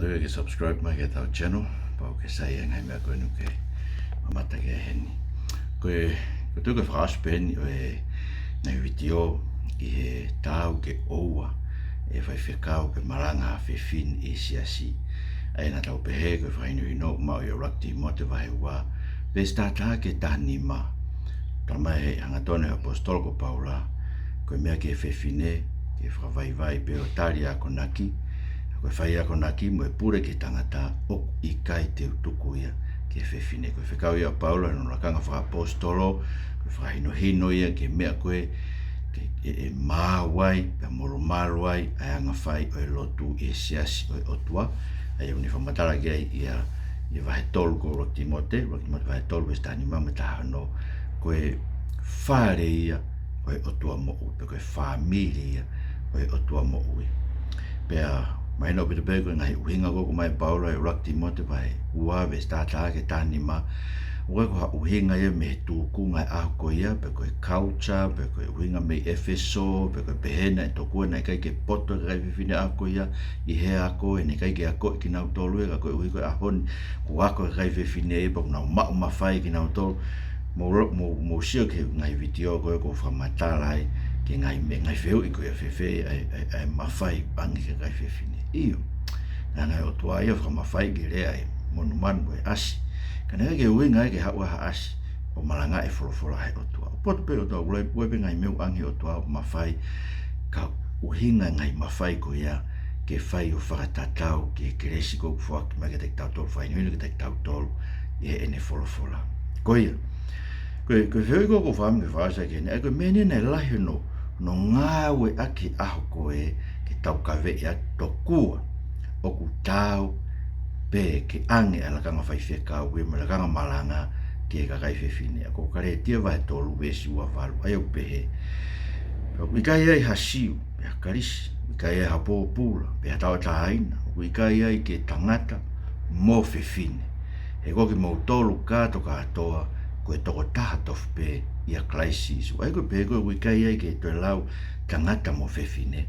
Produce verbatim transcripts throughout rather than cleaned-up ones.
Ke subscribe mai ki heʻetau channel, pau ke sai e ngaahi meʻa ko eni ʻoku ke mamata ki ai heni. Ko e, ko e tuʻu ko e fakaʻosi pē eni ʻo e ngaahi vitiō ʻi he taau ke ʻoua ʻe faifekau pe malanga ha fefine ʻi he siasi. ʻA ia naʻa tau pehē ko e fakahinohino ʻoku maʻu ʻi he ʻUluaki Tīmote vahe ua, veesi taha taha ki he taha nima. Talamai ʻe he hangatonu ʻa e ʻaposetolo ko Paula, ko e meʻa ki he fefine, ke fakavaivai pē ʻo tali ʻa e akonaki, ʻa ia ko e fai akonaki mo e pule ki he tangata ʻoku ʻikai te u tuku ia ki he fefine. Ko e fekau ia ʻa Paula ʻi hono lakanga fakaʻaposetolo, ko e fakahinohino ia ki he meʻa ko ē ke, ʻe, ʻe maau ai, pea molumalu ai ʻa e anga fai ʻo e lotu ʻi he siasi ʻo e ʻOtua. ʻA ia ʻoku ne fakamatala ki ai ʻi he, ʻi he vahe tolu ko e ʻUluaki Tīmote, ʻUluaki Tīmote vahe tolu veesi taha nima mo e taha ono, ko e fale ia ʻo e ʻOtua moʻui, pe ko e fāmili ia ʻo e ʻOtua moʻui. Pea mahino ʻaupito pē ko e ngaahi ʻuhinga ko ē ʻoku ʻomai ʻe Paula ʻi he ʻUluaki Tīmote vahe ua veesi taha taha ki he taha nima, ʻoku ʻikai ko ha ʻuhinga ia mei he tūkunga ʻo e ʻaho ko ia, pe ko e culture, pe ko e ʻuhinga mei ʻEfesō, pe ko e pehē naʻe tokua naʻe ʻikai ke poto e kakai fefine ʻo e ʻaho ko ia ʻi he ako, he naʻe ʻikai ke akoʻi kinautolu ia, ka koeʻuhi ko e ʻaho ni kuo ako e kakai fefine ia pea kuo nau maʻu mafai kinautolu. Mou lo-, mou, mou sio ki he ngaahi vitiō ko ē ʻoku ou fakamatala ai ki he ngaahi meʻa, ngaahi fehuʻi ko ia, fēfē ʻa e, ʻa e, ʻa e mafai ʻoku ʻoange ki he kakai fefine. ʻIo, naʻe ʻoange ʻe he ʻOtua ia fakamafai ke lea ʻa e monumanu mo e ʻasi. Ka naʻe ʻikai ke ʻuhinga ia ke haʻu ha ʻasi ʻo malangaʻi e folofola ʻa e ʻOtua. ʻOku poto pē ʻOtua, ʻoku lahi pē ngaahi meʻa ʻoku ʻoange ʻe he ʻOtua ʻoku mafai, ka ʻuhinga e ngaahi mafai ko ia ke fai ʻo fakatatau ki he kelesi ko ē ʻoku foaki mai kiate kitautolu, fakahinohino kiate kitautolu ʻi heʻene folofola. Ko ia, ko e, ko e fehuʻi ko ē ʻoku ou fakaʻamu ke fakaʻosi ʻaki heni, ʻa ia ko e meʻa eni naʻe lahi hono, hono ngāueʻaki he ʻaho ko ē ke taukaveʻi ʻaki, tokua ʻoku taau pē ke ʻoange ʻa e lakanga faifekau ia mo e lakanga malanga ki he kakai fefine. ʻA ia ko Kalētia vahe tolu veesi ua valu, ʻa ia ʻoku pehē, pea ʻoku ʻikai ai ha Siu pe ha Kalisi, ʻoku ʻikai ai ha pōpula pe ha tauʻatāina, ʻoku ʻikai ai ke tangata mo fefine, he ko kimoutolu kātoa kātoa ko e tokotaha tofu pē ʻia Kalaisi Sīsū. ʻA ia ko e pehē ko ē ʻoku ʻikai ai ke toe lau tangata mo fefine.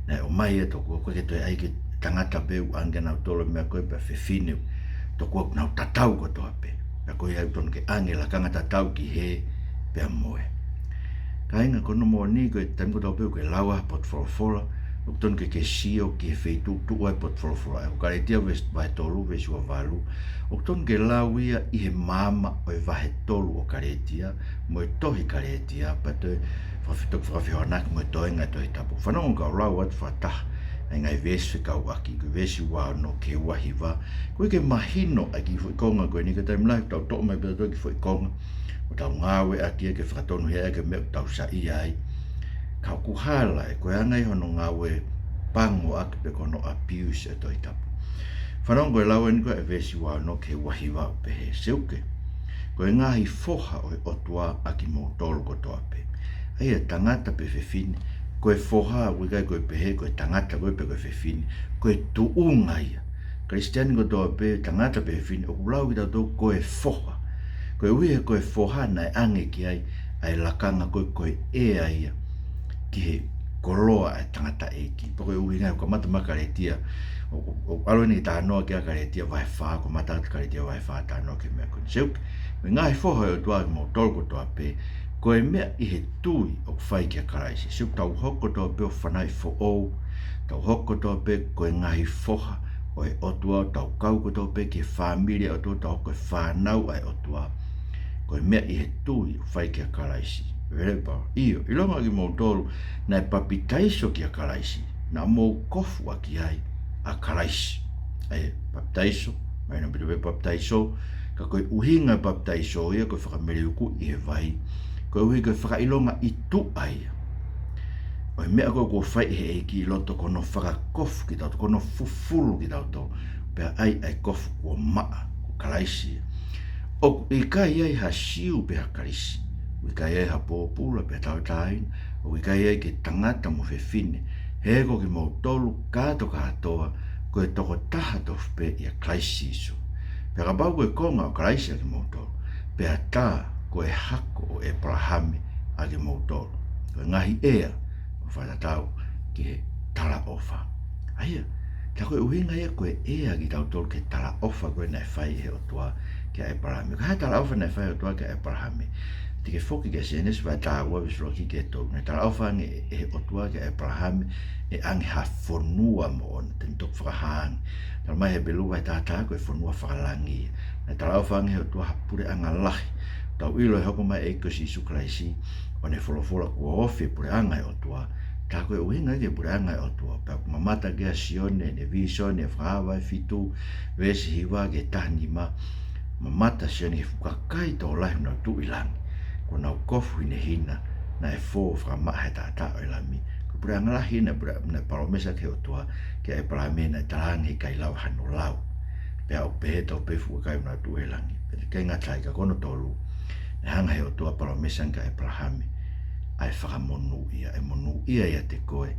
Naʻe ʻomai ia tokua ʻoku ʻikai ke toe ʻai ke tangata pē ʻoku ʻoange kia nautolu e meʻa ko ē, pea fefine tokua ʻoku nau tatau kotoa pē. Pea ko ia ʻoku totonu ke ʻoange e lakanga tatau ki hē pea mo ē. Kāinga, ko hono moʻoni ko e taimi kotoa pē ʻoku ke lau ha potu folofola, ʻoku totonu ke ke sio ki he feituʻu ʻoku tuʻu ai e potu folofola. ʻA ia ko Kalētia veesi, vahe tolu veesi ua valu, ʻoku totonu ke lau ia ʻi he maama ʻo e vahe tolu ʻo Kalētia mo e tohi Kalētia, pea toe fakafeto-, fakafehoanaki mo e toenga ʻo e Tohi Tapu. Fanongo kau lau atu fakataha ʻa e ngaahi veesi fekauʻaki, ko e veesi ua ono ki he ua hiva. Koeʻuhi ke mahino ʻa e kiʻi foʻi konga ko eni, ka taimi lahi ʻoku tau toʻo mai pē ʻa e kiʻi foʻi konga ʻo tau ngāueʻaki ia ke fakatonuhiaʻi ʻaki e meʻa ʻoku tau saiʻia ai. Ka ʻoku hala ē, ko e anga ia hono ngāue pango ʻaki pe ko hono abuse e Tohi Tapu. Fanongo ko e lau eni ko ē ʻa e veesi ua ono ki he ua hiva, ʻoku pehē: Seuke, ko e ngaahi foha ʻo e ʻOtua ʻa kimoutolu kotoa pē. ʻA ia tangata pe fefine, ko e foha, ʻoku ʻikai ko e pehē ko e tangata ko ē pe ko e fefine, ko e tuʻunga ia. Kalisitiane kotoa pē, tangata pe fefine, ʻoku lau kitautolu ko e foha. Koeʻuhi he ko e foha naʻe ʻoange ki ai ʻa e lakanga ko ē, ko e ʻea ia ki he koloa ʻa e tangataʻeiki. Pea ko e ʻuhinga ia ʻoku kamata mai Kalētia, ʻo, ʻo, ʻo ʻalu eni ki he talanoa ki ai Kalētia vahe fā, ʻoku kamata atu Kalētia vahe fā talanoa ki he meʻa ko eni. Seuke, ko e ngaahi foha ʻo e ʻOtua ʻa kimoutolu kotoa pē, ko e meʻa ʻi he tui ʻoku fai kia Kalaisi. Seuke, tau hoko kotoa pē ʻo fanauʻi foʻou, tau hoko kotoa pē ko e ngaahi foha ʻo e ʻOtua, tau kau kotoa pē ki he fāmili ʻo e ʻOtua, tau hoko ko e fānau ʻa e ʻOtua. Ko e meʻa ʻi he tui ʻoku fai kia Kalaisi. Vale pau. ʻIo, ʻilonga ʻa kimoutolu naʻe papitaiso kia Kalaisi, naʻa mou kofu ʻaki ai ʻa Kalaisi. ʻA ia, papitaiso, mahino ʻaupito pē papitaiso, ka ko e ʻuhinga e papitaiso ia ko e fakameliuku ʻi he vai, koeʻuhi ko e fakaʻilonga ʻi tuʻa ia ʻo e meʻa ko ē kuo fai ʻe he ʻEiki ʻi loto, ko hono fakakofu kitautolu, ko hono fufulu kitautolu, pea ʻai ʻa e kofu kuo maʻa, ko Kalaisi. ʻOku ʻikai ai ha Siu pe ha Kalisi, ʻoku ʻikai ai ha pōpula pe ha tauʻatāina, ʻoku ʻikai ai ke tangata mo fefine, he ko kimoutolu kātoa kātoa ko e tokotaha tofu pē ʻia Kalaisi Sīsū. Pea kapau ko e konga ʻo Kalaisi ʻa kimoutolu, pea tā ko e hako ʻo ʻĒpalahame ʻa kimoutolu, ko e ngaahi ʻea ʻo fakatatau ki he talaʻofa. ʻA ia, Tā ko e ʻuhinga ia ko e ʻea kitautolu ki he talaʻofa ko ē naʻe fai ʻe he ʻOtua kia ʻĒpalahame. Ko e hā e talaʻofa naʻe fai ʻe he ʻOtua kia ʻĒpalahame? Te ke foki ki he Sēnesi vahe taha ua veesi ua ki he tolu. Naʻe talaʻofa ange ʻe he ʻOtua kia ʻĒpalahame ʻe ʻange ha fonua moʻoni te ne toki fakahā ange. Talamai ʻe Hepelū vahe taha taha ko e fonua fakalangi ia. Naʻe talaʻofa ange ʻe he ʻOtua ha puleʻanga lahi. Tau ʻilo ʻe hoko mai e ʻEiki ko Sīsū Kalaisi, ʻo ne folofola kuo ofi e puleʻanga ʻo e ʻOtua. Tā ko e ʻuhinga ia ki he puleʻanga ʻo e ʻOtua. Pea ʻoku mamata ki ai ʻa Sione, ʻene vīsone, Fakahā vahe fitu, veesi hiva ki he taha nima. Mamata ʻa Sione ki he fuʻu kakai tokolahi naʻa nau tuʻu ʻi langi, kuo nau kofu hinehina, naʻe fō fakamaʻa he taʻataʻa ʻo e Lami. Ko e puleʻanga lahi ia naʻe pule-, naʻe palōmesi ki ai e ʻOtua kia ʻĒpalahame, naʻe talaange ʻe he kakai lau hano lau. Pea ʻoku pehē tofu pē fuʻu kakai naʻa nau tuʻu ʻi langi. Pea ʻikai ngata ai, ka ko hono tolu, naʻe hanga ʻe he ʻOtua ʻo palōmesi ange kia ʻĒpalahame ʻa e fakamonūʻia, ʻe monūʻia ʻiate koe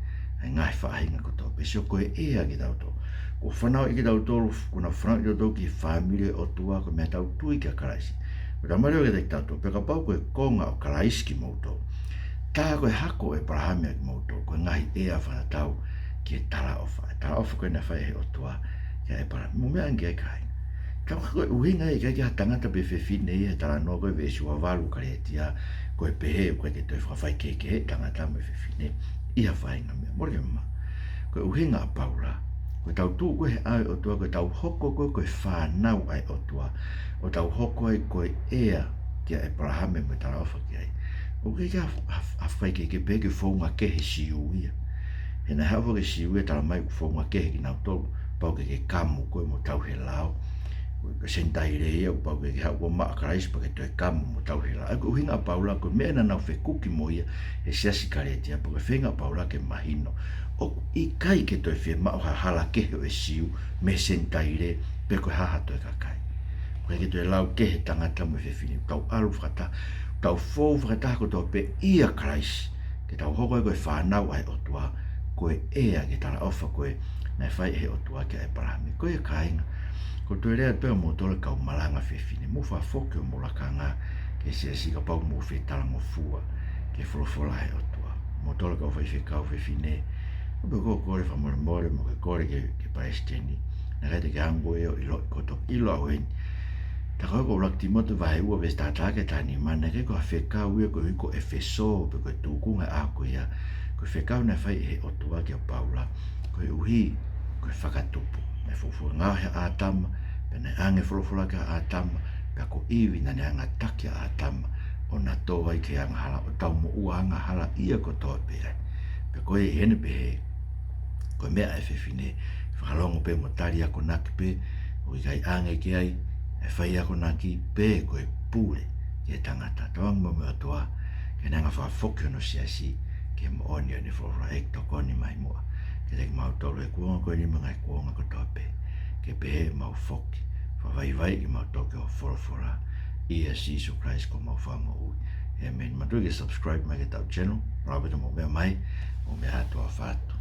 ʻa e ngaahi faʻahinga kotoa pē. Sio, ko e ʻea kitautolu. Kuo fanauʻi kitautolu, kuo nau fanauʻi kitautolu ki he fāmili ʻo e ʻOtua, ko e meʻa ʻetau tui kia Kalaisi. Ko e talamai leva kiate kitautolu, pea kapau ko e konga ʻo Kalaisi kimoutolu, tā ko e hako ʻo ʻĒpalahame ʻa kimoutolu, ko e ngaahi ʻea fakatatau ki he talaʻofa. Talaʻofa ko ē naʻe fai ʻe he ʻOtua kia ʻĒpalahame. Mou meʻa ange ki ai, kāinga. Tā ko e ʻuhinga ia, ʻikai ke ʻi ai ha tangata pe fefine ia he talanoa ko ē veesi ua valu Kalētia, ko e pehē ʻoku ʻikai ke toe fakafaikehekeheʻi e tangata mo e fefine ʻi ha faʻahinga meʻa. Mole ke mamaʻo. Ko e ʻuhinga ʻa Paula, ko ʻetau tuʻu ko ē he ʻao ʻo e ʻOtua, ko ʻetau hoko ko ē ko e fānau ʻa e ʻOtua, ʻo tau hoko ai ko e ʻea kia ʻĒpalahame mo e talaʻofa ki ai, ʻoku ʻikai ke ʻi ai ha, ha, ha faikehekehe pe ʻikai ke founga kehe Siu ia. He naʻe haʻu foki e Siu ia, talamai ʻoku founga kehe kinautolu, pau ke ke kamu koe mo tauhi e lao. Ko e Senitaile ia, pau ke ke haʻu ʻo maʻu ʻa Kalaisi pea ke toe kamu mo tauhi e lao. Ko e ʻuhinga ʻa Paula, ko e meʻa naʻa nau fekuki mo ia he siasi Kalētia, pea ko e feinga ʻa Paula ke mahino ʻoku ʻikai ke toe fiemaʻu ha hala kehe ʻo e Siu mei he Senitaile, pe ko e hā ha toe kakai. ʻOku ʻikai ke toe lau kehe tangata mo e fefine, tau ʻalu fakataha, tau fou fakataha kotoa pē ʻia Kalaisi, ke tau hoko ai ko e fānau ʻa e ʻOtua, ko e ʻea ki he talaʻofa ko ē naʻe fai ʻe he ʻOtua kia ʻĒpalahame. Ko ia, kāinga, ʻoku ou toe lea atu pē kia moutolu kau malanga fefine, mou fakafoki homou lakanga ki he siasi kapau ʻoku mou fie talangofua ki he folofola ʻa e ʻOtua. Moutolu kau faifekau fefine, ʻoku ou kole fakamolemole mo ke kole ki he, ki he palesiteni. Naʻe ʻikai te ke hanga ʻe koe ʻo ʻiloʻi, ʻoku ou toki ʻilo au eni. Tā ko ē ko ʻUluaki Tīmote vahe ua veesi taha taha ki he taha nima, naʻe ʻikai ko ha fekau ia koeʻuhi ko ʻEfesō pe ko e tūkunga ʻo e ʻaho ko ia. Ko e fekau naʻe fai ʻe he ʻOtua kia Paula koeʻuhi ko e fakatupu. Naʻe fuofua ngaohi ʻa ʻĀtama, pea naʻe ʻange e folofola kia ʻĀtama, pea ko ʻIvi naʻa ne hanga ʻo taki ʻa ʻĀtama ʻo na tō ai ki he angahala, ʻo taumuʻa angahala ia kotoa pē ai. Pea ko ia ʻi heʻene pehē, ko e meʻa ʻa e fefine, fakalongo pē mo tali akonaki pē, ʻoku ʻikai ʻange ki ai e fai akonaki pe ko e pule ki he tangata. Tauange mo e ʻOtua ke ne hanga ʻo fakafoki hono siasi ki he moʻoni ʻo ʻene folofola. ʻEiki, tokoni mai muʻa kiate kimautolu he kuonga ko eni mo e ngaahi kuonga kotoa pē, ke pehē ʻemau foki fakavaivaiʻi kimautolu ki hoʻo folofola, ʻia Sīsū Kalaisi ko homau Fakamoʻui. ʻĒmeni. Manatuʻi ke subscribe mai ki heʻetau channel, malava pē ke mou meʻa mai, mou meʻa atu, ʻofa atu.